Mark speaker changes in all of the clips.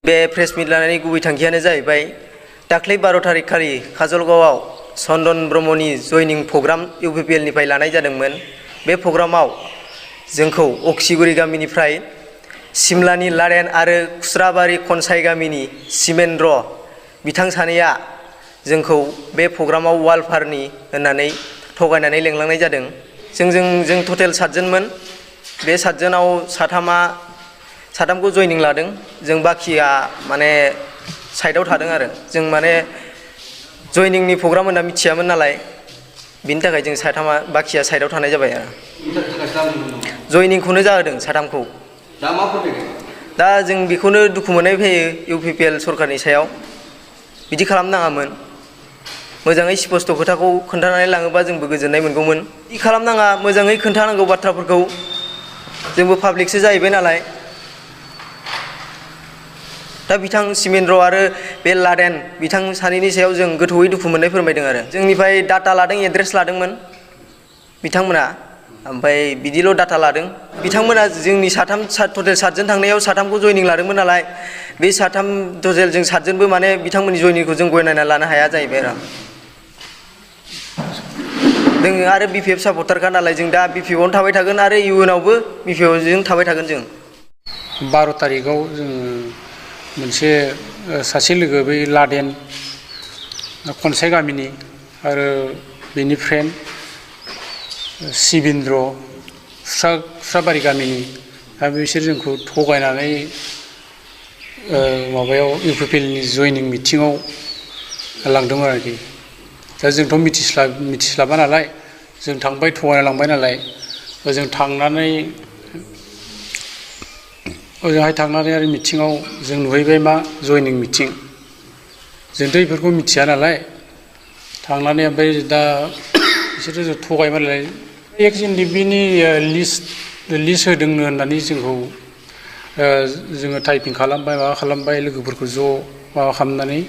Speaker 1: बे प्रेस मिट लानायनि गुबै थांखियानो जाहैबाय दाख्लै 12 तारिख खालि काजलगावआव चन्दन ब्रह्मनि जयनिं प्रग्राम इउपिपिएल निफ्राय लानाय जादोंमोन। बे प्रग्रामाव जोंखौ अक्सिगुरि गामिनिफ्राय सिमलानि लारेन आरो खुस्राबारि खनसाय गामिनि सिमेन्द्र बिथां सानैया जोंखौ बे प्रग्रामाव वालफारनि होननानै थगायनानै लेंलांनाय जादों। जों टटेल 7 जनमोन। बे 7 जनाव साथामखौ जयनिं लादों। जों बाखिया माने साइडआव थादों आरो जों माने जयनिंनि प्रग्राम होनना मिथियामोन नालाय बिनि थाखाय जों साथामा बाखिया साइडआव थानाय जाबाय आरो जयनिंखौनो जाहोदों साथामखौ। दा जों बेखौनो दुखु मोननाय फैयो इउपिपिएल सरकारनि सायाव बिदि खालामनाङामोन। मोजाङै स्पष्ट खोथाखौ खोन्थानानै लाङोबा जोंबो गोजोननाय मोनगौमोन। बिदि खालामनाङा, मोजाङै खोन्थानांगौ बाथ्राफोरखौ। जोंबो पाब्लिकसो जाहैबाय नालाय। दा बिथां सिमेन्द्र आरो बे लादेन बिथां सानैनि सायाव जों गोथौयै दुखु मोननाय फोरमायदों आरो जोंनिफ्राय डाटा लादों, एड्रेस लादोंमोन बिथांमोना। ओमफ्राय बिदिल' डाटा लादों। बिथांमोना जोंनि टटेल 7 जन थांनायाव साथामखौ जयनिं लादोंमोन नालाय बे टटेल जों 7 जनबो माने बिथांमोननि जयनिंखौ जों गनायना लानो हाया जाहैबाय आरो जोङो आरो बिपिएफ सापर्टारखा नालाय जों दा बिपिएफआवनो थाबाय थागोन आरो इयुनावबो बिपिएफजों थाबाय थागोन जों।
Speaker 2: 12 तारिखआव जोङो मोनसे सासे लोगो बै लादेन खनसाय गामिनि आरो बेनि फ्रेन्ड सिबिन्द्र खुस्राबारि गामिनि दा बिसोर जोंखौ थगायनानै माबायाव इउपिपिएलनि जयनिं मिटिङाव लांदोंमोन आरोखि। दा जोंथ' मिथिस्लाबा नालाय जों थांबाय, थगायना लांबाय नालाय ओजों थांनानै ओजोंहाय थांनानै आरो मिटिङाव जों नुहैबाय मा जयनिं मिटिं। जोंथ' बेफोरखौ मिथिया नालाय थांनानै ओमफ्राय दा बिसोरो जों थगायबाय नालाय एक्सुवेलि बिनि लिस्ट होदोंनो होननानै जोंखौ जोङो टाइपिं खालामबाय, माबा खालामबाय, लोगोफोरखौ ज' माबा खालामनानै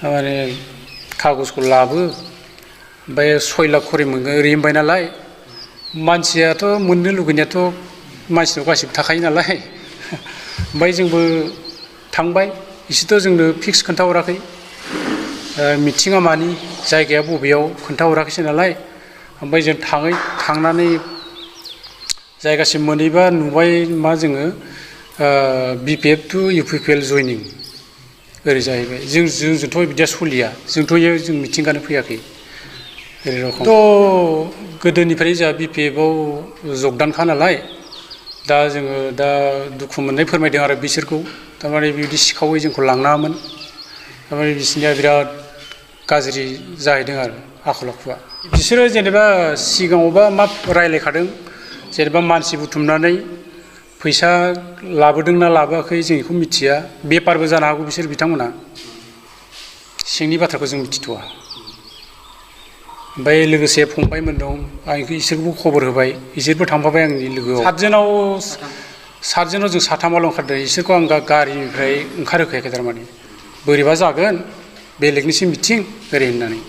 Speaker 2: माने कागजखौ लाबो ओमफ्राय 6 लाख खरि मोनगोन ओरै होनबाय नालाय मानसियाथ' मोननो लुगैनायाथ' मानसिनाव गासिबो थाखायो नालाय ओमफ्राय जोंबो थांबाय। बिसोरथ' जोंनो फिक्स खोन्थाहराखै मिटिङा मानि, जायगाया बबेयाव खोन्थाहराखैसै नालाय। ओमफ्राय जों थांनानै जायगासिम मोनहैबा नुबाय मा जोङो बिपिएफ टु इउपिपिएल जयनिं ओरै जाहैबाय। जोंथ' बिदिया सलिया, जों मिटिंगानो फैयाखै ओरै रखम। थ' गोदोनिफ्राय जोंहा बिपिएफआव जगदानखा नालाय दा जोङो दा दुखु मोननाय फोरमायदों आरो बिसोरखौ। थारमाने बिदि सिखावै जोंखौ लांनाङामोन। थारमाने बिसोरनिया बिराद गाज्रि जाहैदों आरो आखल आखुआ। बिसोरो जेनेबा सिगाङावबा मा रायज्लायखादों जेनेबा मानसि बुथुमनानै फैसा लाबोदोंना लाबोआखै जों बेखौ मिथिया। बेपारबो जानो हागौ बिसोर बिथांमोना, सिंनि बाथ्राखौ जों मिथिथ'वा। ओमफ्राय लोगोसे फंबायमोन दं, आं इसोरखौबो खबर होबाय, इसोरबो थांफाबाय आंनि लोगोआव। 7 जनाव जों साथामाल' ओंखारदों। इसोरखौ आं गारिनिफ्राय ओंखारहोखायाखै थारमाने बोरैबा जागोन बेलेगनिसो मिटिं ओरै होननानै।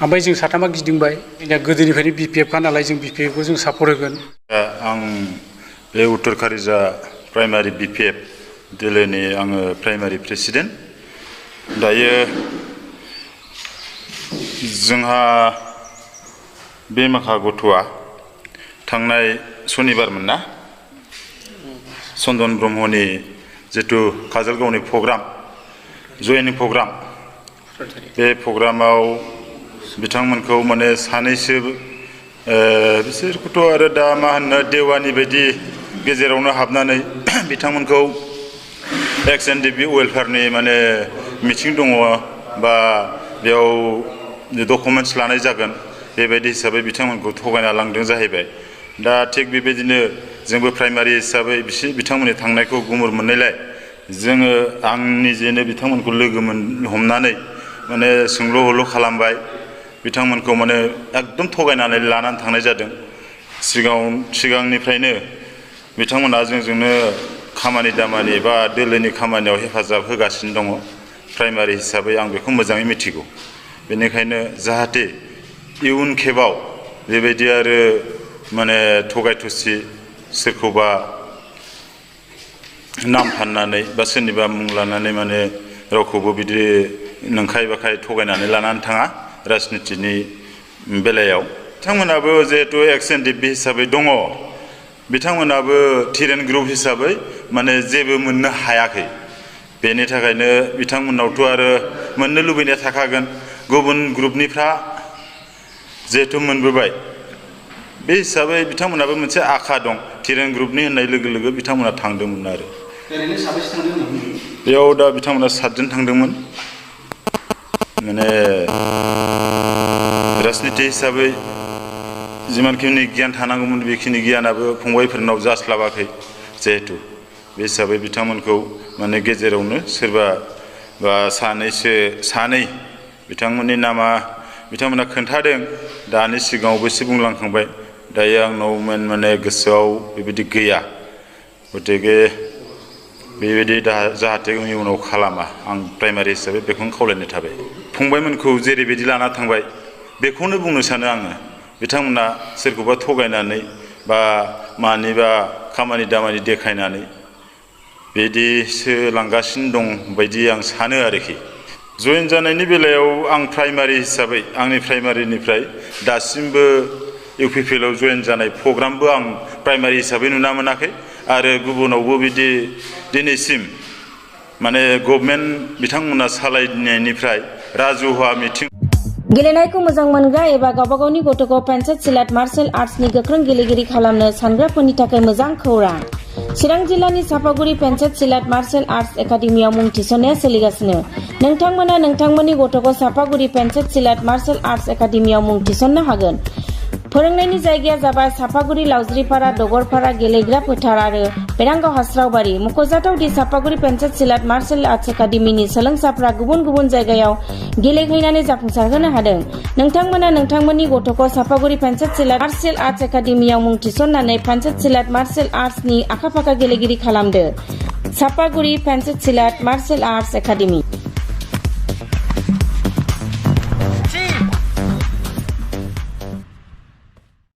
Speaker 2: ओमफ्राय जों साथामा गिदिंबाय। जोंनिया गोदोनिफ्रायनो बिपिएफखा नालाय जों बिपिएफखौ जों सापर्ट होगोन।
Speaker 3: आं बे उत्तर कारिजा प्राइमारि बिपिएफ दोलोनि आङो प्राइमारि प्रेसिडेन्ट। दायो जोंहा बे माखा गथ'आ थांनाय सनिबारमोन ना, चन्दन ब्रह्मनि जिथु काजलगावनि प्रग्राम जयनिं प्रग्राम, बे प्रग्रामाव बिथांमोनखौ माने सानैसो बिसोरखौथ' आरो दा मा होनो देवानि बायदि गेजेरावनो हाबनानै बिथांमोनखौ एक्स-एन-डि-पि वेलफेयारनि माने मिटिं दङ बा बेयाव डकुमेन्टस लानाय जागोन बेबायदि हिसाबै बिथांमोनखौ थगायना लांदों जाहैबाय। दा थिग बेबायदिनो जोंबो प्राइमारि हिसाबै बिथांमोननि थांनायखौ गुमुर मोननायलाय जोङो आं निजेनो बिथांमोनखौ लोगो हमनानै माने सोंल' हल' खालामबाय। बिथांमोनखौ माने एकदम थगायनानै लानानै थांनाय जादों। सिगांनिफ्रायनो बिथांमोना जोंजोंनो खामानि दामानि बा दोलोनि खामानियाव हेफाजाब होगासिनो दङ। प्राइमारि हिसाबै आं बेखौ मोजाङै मिथिगौ। बेनिखायनो जाहाथे इयुन खेबाव बेबायदि आरो माने थगाय थसि सोरखौबा नाम फाननानै बा सोरनिबा मुं लानानै माने रावखौबो बिदि नंखाय बाखाय थगायनानै लानानै थाङा राजनितिनि बेलायाव बिथांमोनाबो जिहेतु एक्स एनडिपि हिसाबै दङ बिथांमोनाबो थिरेन ग्रुप हिसाबै माने जेबो मोननो हायाखै बेनि थाखायनो बिथांमोनावथ' आरो मोननो लुबैनाया थाखागोन गुबुन ग्रुपनिफ्रा जिहेतु मोनबोबाय बे हिसाबै बिथांमोनाबो मोनसे आखा दं थिरेन ग्रुपनि होननाय लोगो लोगो बिथांमोना थांदोंमोन आरो
Speaker 4: ओरैनो साबेसे थांदोंमोन
Speaker 3: बेयाव दा बिथांमोना 7 जन थांदोंमोन माने राजनिति हिसाबै जिमानखिनि गियान थानांगौमोन बेखिनि गियानाबो फंबायफोरनाव जास्लाबाखै जिहेतु बे हिसाबै बिथांमोनखौ माने गेजेरावनो सोरबा बा सानै बिथांमोननि नामा बिथांमोना खोन्थादों दानि सिगाङावबो एसे बुंलांखांबाय दायो आंनाव माने गोसोआव बेबायदि गैया गतिके बेबायदि जाहाथे इयुनाव खालामा आं प्राइमारि हिसाबै बेखौनो खावलायनो थाबाय फंबायमोनखौ जेरैबायदि लाना थांबाय बेखौनो बुंनो सानो आङो बिथांमोना सोरखौबा थगायनानै बा मानिबा खामानि दामानि देखायनानै बिदिसो लांगासिनो दं बायदि आं सानो आरोखि जयेन जानायनि बेलायाव आं प्राइमारि हिसाबै आंनि प्राइमारिनिफ्राय दासिमबो इउपिपिएलआव जयेन जानाय प्रग्रामबो आं प्राइमारि हिसाबै नुना मोनाखै आरो गुबुनावबो बिदि दिनैसिम माने गभर्नमेन्ट बिथांमोना सालायनायनिफ्राय राजुहुवा मिथिं
Speaker 5: गेलेनायखौ मोजां मोनग्रा एबा गावबा गावनि गथ'खौ पेन्सिल सिलाट मार्शेल आर्ट्सनि गोख्रों गेलेगिरि खालामनो सानग्राफोरनि थाखाय मोजां खौरां चिरां जिल्लानि सापागुरि पेन्सिल सिलाट मार्शेल आर्ट्स एकाडेमियाव मुं थिसननाया सोलिगासिनो नोंथांमोना नोंथांमोननि गथ'खौ सापागुरि पेन्सिल सिलाट मार्शेल आर्ट्स एकाडेमियाव मुं थिसननो हागोन फोरोंनायनि जायगाया जाबाय सापागुरि लावज्रिपारा दगरपारा गेलेग्रा फोथार आरो बेरांगाव हास्रावबारि मख'जाथाव दि सापागुरि पेन्सिल सिलाट मार्शेल आर्ट्स एकाडेमिनि सोलोंसाफ्रा गुबुन गुबुन जायगायाव गेलेहैनानै जाफुंसारहोनो हादों नोंथांमोना नोंथांमोननि गथ'खौ सापागुरि पेन्सिल सिलाट मार्शेल आर्ट्स एकाडेमियाव मुं थिसननानै पेन्सिल सिलाट मार्शेल आर्ट्सनि आखा फाखा गेलेगिरि खालामदो Sapaguri pencil सिलाट martial arts academy